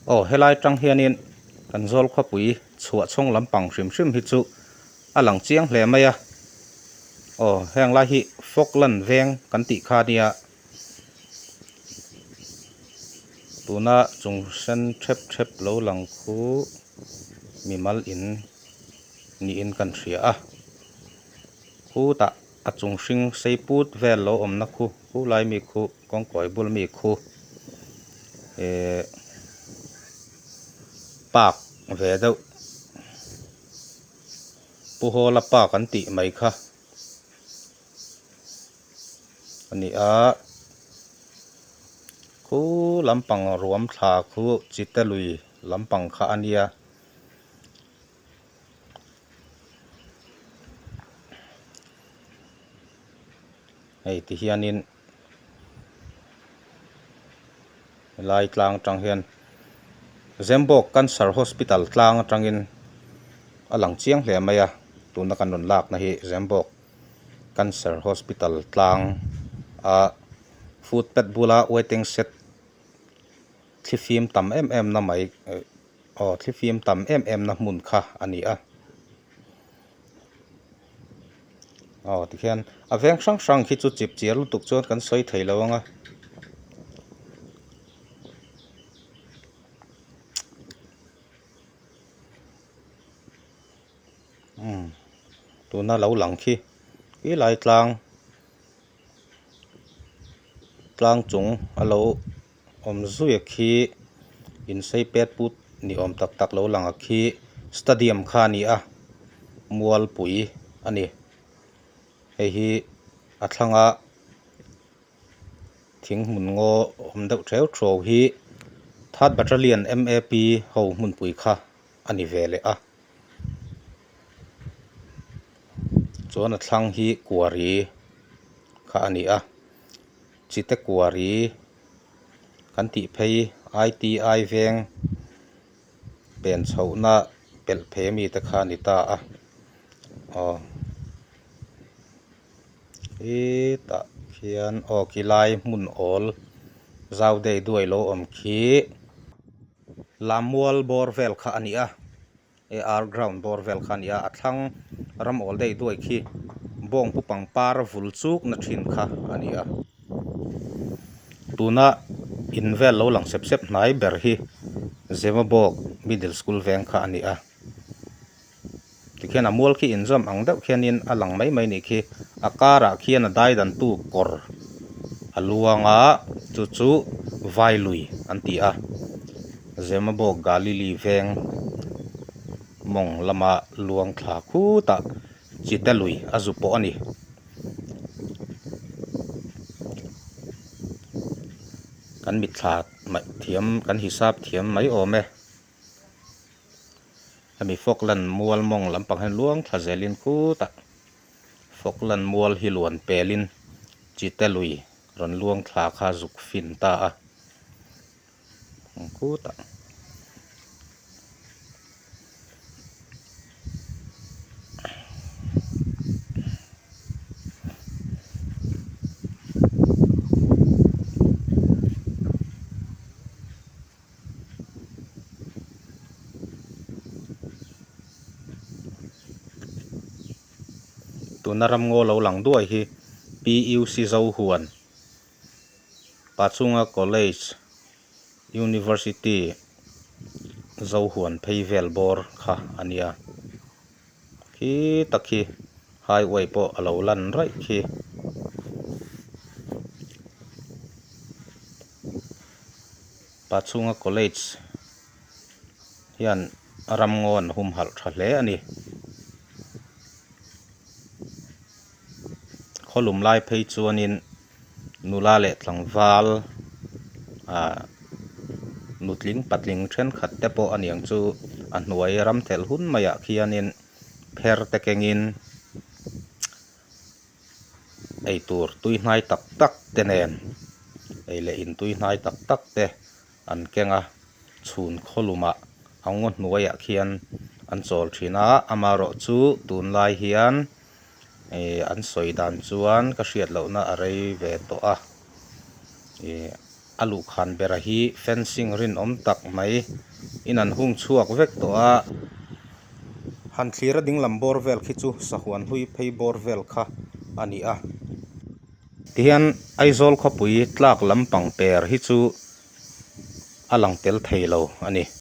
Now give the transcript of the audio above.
Aw helai tang hianin kan zawl khawpui chhuah chhawng lampang hrim hrim hi chu a lang chiang hle mai a. Aw heng lai hi Falkland veng kan tih kha nia. Tuna chung sen thep thep lo lang khu mimal in niin kan hria a. Khutah a chung hring sei put vel lo awmna khu khu lai mi khu kawngkawi bul mi khu ehh park ve deuh Pu Hawla park an tih mai kha a ni a khu lampang ruam thla khu chite lui lampang kha a nia. Hei ti hianin helai tlang atang hian Zembawk Cancer Hospital tlang atangin a lang chiang hle mai a tuna kan rawn lakna hi Zembawk Cancer Hospital tlang a footpath bula waiting shed thlifim tam em em na mai Aw thlifim tam em em na hmun kha a ni a. Aw tikhian a veng hrang hrang khi chu chip chiar lutuk chuan kan sawi thei lo ang a. Umm tuna lo lang khi khi lai tlang tlang chung a lo. Awm zuia khi insei pet put ni awm tak tak lo lang a khi stadium kha a ni a mualpui a ni hei hi a thlanga thing hmun ngaw awm deuh theu theu hi third battalion M A P ho hmunpui kha a ni ve leh a chuan a thlang hi kuari kha a ni a. Chite kuari kan tih phei ITI veng pen chhohna pelh phei ami te kha a ni ta a aw hetah khian aw khi lai hmun awl zau dei duai lo awm khi Lammual bawr vel kha a ni a. AR ground bawr vel kha a ni a, a thlang ram awl dei duai khi bawngpu pangpar vul chuk na thin kha a ni a. Tuna in vel lo lang sep sep hnai ber hi Zemabawk Middle School veng kha a ni a. Tikhian a mual khi inzawm ang deuh khianin a lang mai mai nih khi a karah khian a daidantu kawr a luang a, chu chu Vailui an ti a. Zemabawk Galili veng mawng lama luang thla khutah chite lui a zu pawh a ni. Kan mitthla mai thiam kan hisap thiam mai awm e. Hemi Falkland mual mawng lampang hian luang thla zelin khutah Falkland mual hi luan pelin chite lui rawn luang thla kha zuk fin ta a. Khutah tuna ramngaw lo lang duai hi PUC Zohuan. Pachhunga College University Zohuan phei vel bawr kha a nia. Khi tak hi highway pawh a lo lan raih khi. Pachhunga College hian ramngaw an humhalh tha hle a ni. Khawlum lai phei chuanin nula leh tlangval ah nutling patling thenkhat te pawh a niang chu a hnuai ram thelh hun maiah khianin pher te kengin eitur tui hnai tak tak te nen ei leh in tui hnai tak tak te an keng a chhun khawlumah a ngaw hnuaiah khian an chawl thin a amaherawh chu tunlai hian ih an sawi dan chuan ka hriat lohna a rei ve tawh a ih. A luhkhan ber a hi fencing rinawm tak mai in an hung chhuak vek tawh a. Han thlir a dinglam bawr vel khi chu sahuan hlui phei bawr vel kha a ni a. Tihian Aizawl khawpui tlak lampang per hi chu a lang tel thei lo a ni.